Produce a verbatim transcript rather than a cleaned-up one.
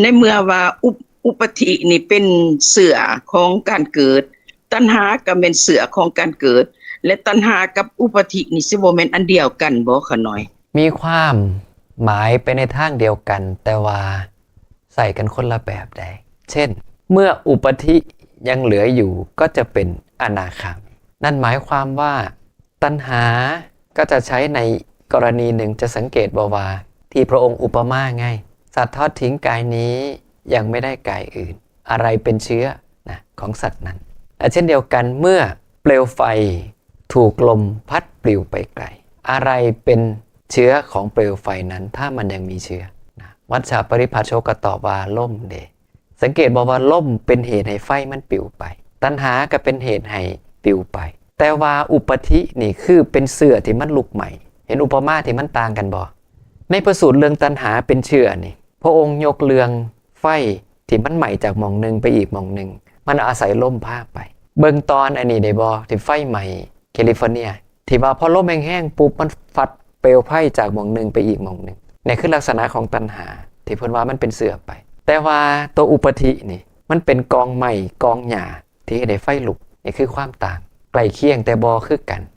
ในเมื่อว่าอุปอุปาทินี่เป็นเชื้อของการเกิด ตัณหาก็เป็นเชื้อของการเกิด และตัณหากับอุปาทินี่สิบ่แม่นอันเดียวกันบ่ขะน้อย มีความหมายไปในทางเดียวกัน แต่ว่าใส่กันคนละแบบได้ เช่น เมื่ออุปาทิยังเหลืออยู่ก็จะเป็นอนาคามี นั่นหมายความว่าตัณหาก็จะใช้ในกรณีหนึ่ง จะสังเกตบ่ว่าที่พระองค์อุปมาไง สัตว์ทอดทิ้งกายนี้ยังไม่ได้กายอื่น อะไรเป็นเชื้อนะของสัตว์นั้น และเช่นเดียวกันเมื่อเปลวไฟถูกลมพัดปลิวไปไกล อะไรเป็นเชื้อของเปลวไฟนั้นถ้ามันยังมีเชื้อนะ วัชชาปริภาชกก็ตอบว่าลมเด้ สังเกตบ่ว่าลมเป็นเหตุให้ไฟมันปลิวไป ตัณหาก็เป็นเหตุให้ปลิวไป แต่ว่าอุปาทินี่คือเป็นเชื้อที่มันลุกไหม้ เห็นอุปมาที่มันต่างกันบ่ ในพระสูตรเรื่องตัณหาเป็นเชื้อนี่ พระองค์ยกเรื่องไฟที่มันไหม้จากหม่องหนึ่งไปอีกหม่องหนึ่ง มันอาศัยลมพาไป เบิ่งตอนอันนี้ได้บ่ ที่ไฟไหม้แคลิฟอร์เนีย ที่ว่าพอลมแห้งๆปุ๊บมันฟัดเปลวไฟจากหม่องหนึ่งไปอีกหม่องหนึ่ง นี่คือลักษณะของตัณหาที่เพิ่นว่ามันเป็นเชื้อไป แต่ว่าตัวอุปาทินี่มันเป็นกองไม้กองหญ้าที่เฮ็ดให้ไฟลุก นี่คือความต่าง ใกล้เคียงแต่บ่คือกัน